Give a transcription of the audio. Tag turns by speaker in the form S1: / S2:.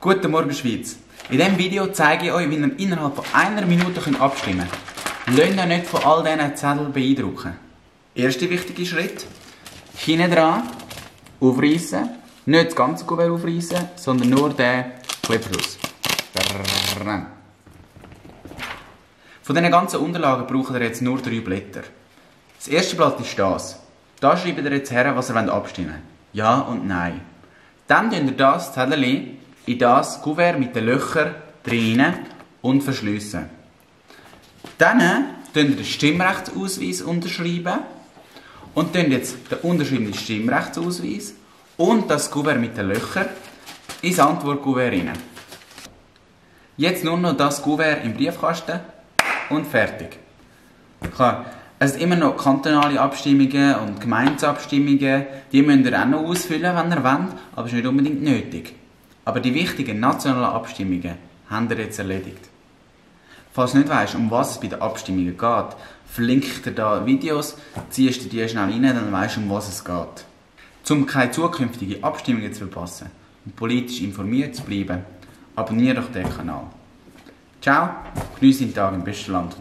S1: Guten Morgen Schweiz! In diesem Video zeige ich euch, wie ihr innerhalb von einer Minute abstimmen könnt. Lasst euch nicht von all diesen Zetteln beeindrucken. Erster wichtiger Schritt. Hinten dran aufreißen. Nicht das ganze Kuvert aufreißen, sondern nur den Kleberschluss. Von diesen ganzen Unterlagen braucht ihr jetzt nur 3 Blätter. Das erste Blatt ist das. Da schreibt ihr jetzt her, was ihr abstimmen wollt. Ja und Nein. Dann tun ihr das Zettel in das Kuvert mit den Löchern drin und verschliessen. Dann tun ihr den Stimmrechtsausweis unterschreiben und tun jetzt den unterschriebenen Stimmrechtsausweis und das Kuvert mit den Löchern ins Antwortkuvert rein. Jetzt nur noch das Kuvert im Briefkasten und fertig. Klar, es sind immer noch kantonale Abstimmungen und Gemeindeabstimmungen, die müsst ihr auch noch ausfüllen, wenn ihr wollt, aber es ist nicht unbedingt nötig. Aber die wichtigen nationalen Abstimmungen habt ihr jetzt erledigt. Falls du nicht weißt, um was es bei den Abstimmungen geht, verlinke ich dir da Videos, ziehst du die schnell rein, dann weißt du, um was es geht. Um keine zukünftigen Abstimmungen zu verpassen und politisch informiert zu bleiben, abonniere doch den Kanal. Ciao, genieße den Tag im besten Land.